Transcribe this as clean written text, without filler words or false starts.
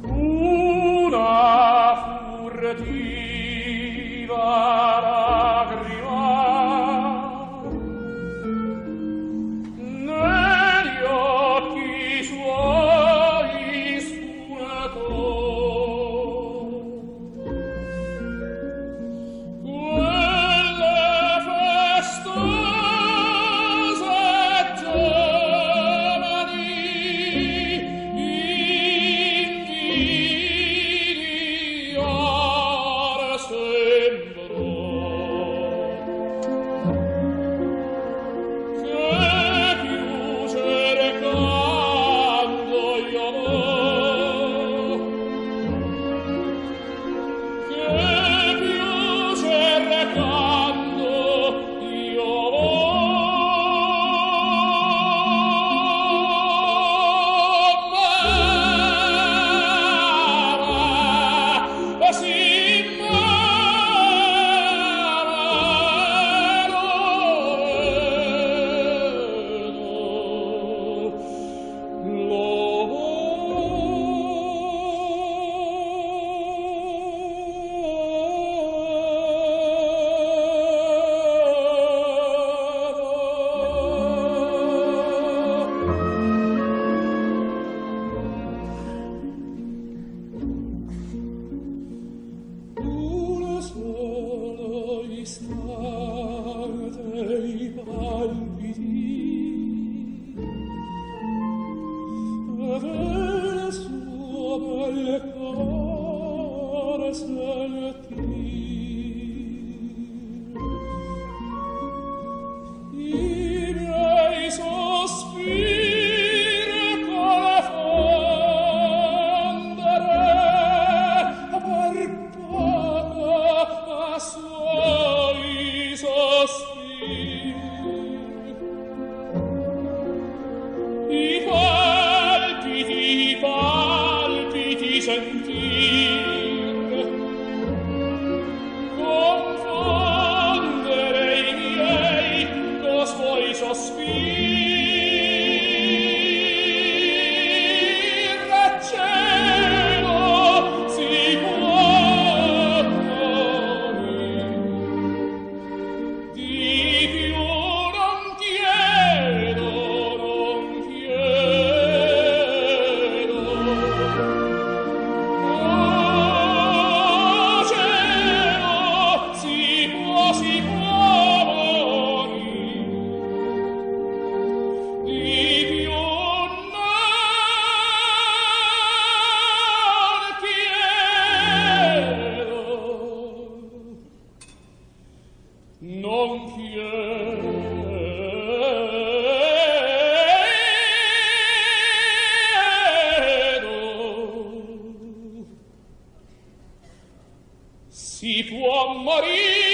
Una furtiva lacrima negli occhi suoi spuntò. Quelle festose giovani invidiar sembrò, che più cercando io vo, che più cercando io vo, m'ama, sì m'ama, lo vedo, lo vedo. Un solo istante i palpiti del suo bel cor sentir. I miei sospir confondere per poco a suoi sospir. I palpiti, i palpiti sentir, confondere i miei co suoi sospir. E cielo si può morir, di più non chiedo, non chiedo. Oh cielo, si può morir, di più non chiedo, non chiedo. Si può morire.